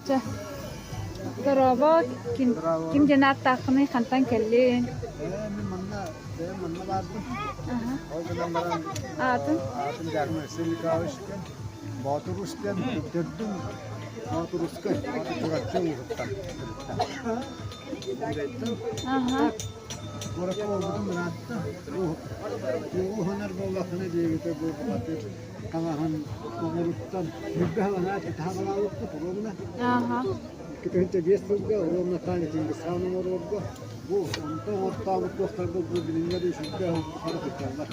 Чэ, дорообо, ким, ким диэн ааттааххыный, хантан кэллиҥ? Ээ, мин манна, бэйэм манна баарбын. Аха. Ол гынан баран, Аатын? аатым Дьаармын Василий Николаевич диэн, Боотурус диэн, төрдүм Боотурускай, Чурапчы улууһуттан төрүттээх. Мундайттан. Аха. Куоракка буолбутум ыраатта. Туоҕу уһанар буоллаххына диэбитэ бу бухатыыр таҥаһын оҥоруттан бүлбэ хаҥанаат таһаҕалаабыппыт оруобуна. Ааха. 2005 сылга оруобуна таан Чингисхан оҥорорго бу онтон оҥортообут туохтарбыт бу билиҥҥэ да үчүгэй хара сылдьаллар.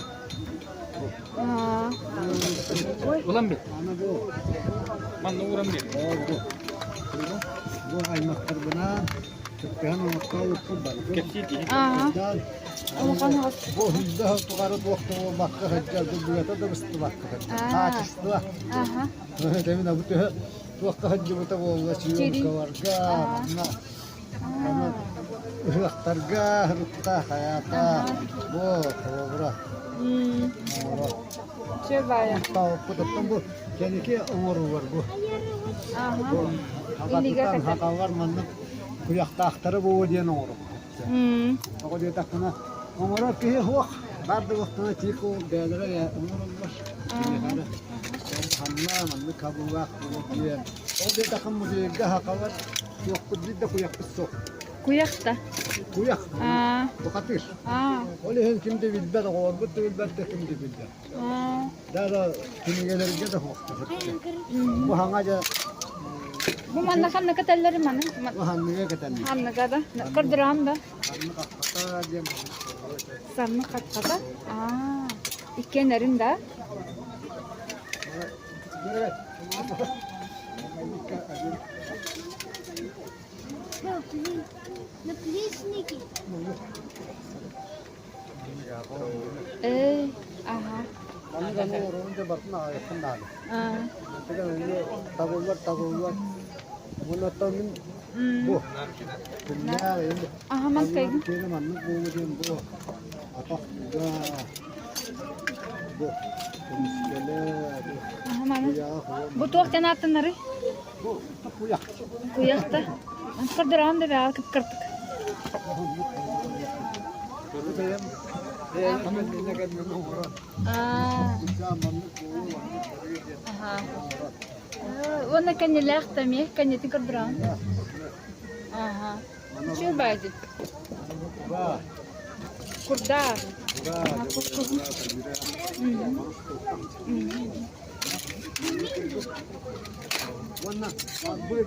Аа. Ой. Улан бит. Аны бу Манна ууран бит. ол бу бу аймахтарбынаан кыттыһан оҥортообуппут барытын. Кэпсиир киһи. Ааха. Сылдьан, Улахан оҕус. Бу үрдэ тухары туох да буолбакка сылдьар, бу быата да быстыбакка сылдьар. Аа. Качество. Аха. Этэбин бу төһө туохха сылдьыбыта буолла съемкаларга, манна аны ыһыахтарга ырытта хайаата бу холобура М. оҥоро Чэ баайа. Оттооппут оттон бу кэники оҥоруулар бу. Аха. Бу Илиигэ хабатытан кэтэр. хахаллар маннык куйахтаахтары буолуо диэн оҥоробут. М. Тоҕо диэтэххинэ, оҥорор киһи суох. Баар да буоллахтарына тиик ол бэйэлэрэ эрэ оҥороллор. Киниэхэ эрэ ханна маннык хабыылаах буолуо диэн. Ол диэтэххэ музейга хахалар суохпут биир да куйахпыт суох. Куйах да? Куйах. Аа. Бухатыыр. Аа. Ол иһин ким да билбэт, оҕолорбут да билбэт, да ким да билбэт. Аа. Даже кинигэлэргэ да суох. Бу хаҥа дьэ Бу манна ханна кэтэллэр маны? Бу ханныга кэтэллэр. Ханныга да? Көрдөрөҕүн да? Санны хаппата диэн Санны хаппата? Аа. Иккиэннэрин да? Наплечники. Эй, аха. Маннык аны оруолун дьэ барытын аҕайыаххын наада. Аа. Табыллар табыллар. Уонна мин бу күннээх эми Аха мантайгын. киэнэ маннык буолуо диэн бу атах туга бу көмүскэлэ бу Аха маны. куйаах Бу туох диэн ааттанарый? бу куйах. Куйах да. Көрдөрөҕүн да бэҕэ кып-кырдык. Бу бэйэм бэйэм иннинэ кэмҥэ оҥорон Аа. маннык буолуо маннык барыа диэн Аха. Уонна кэннилээх да эмиэ кэннитин көрдөрөҕүн. Аха. Үчүгэй баайдыт. Ура! Курдаа. Ура! Мгм. Уонна бу биир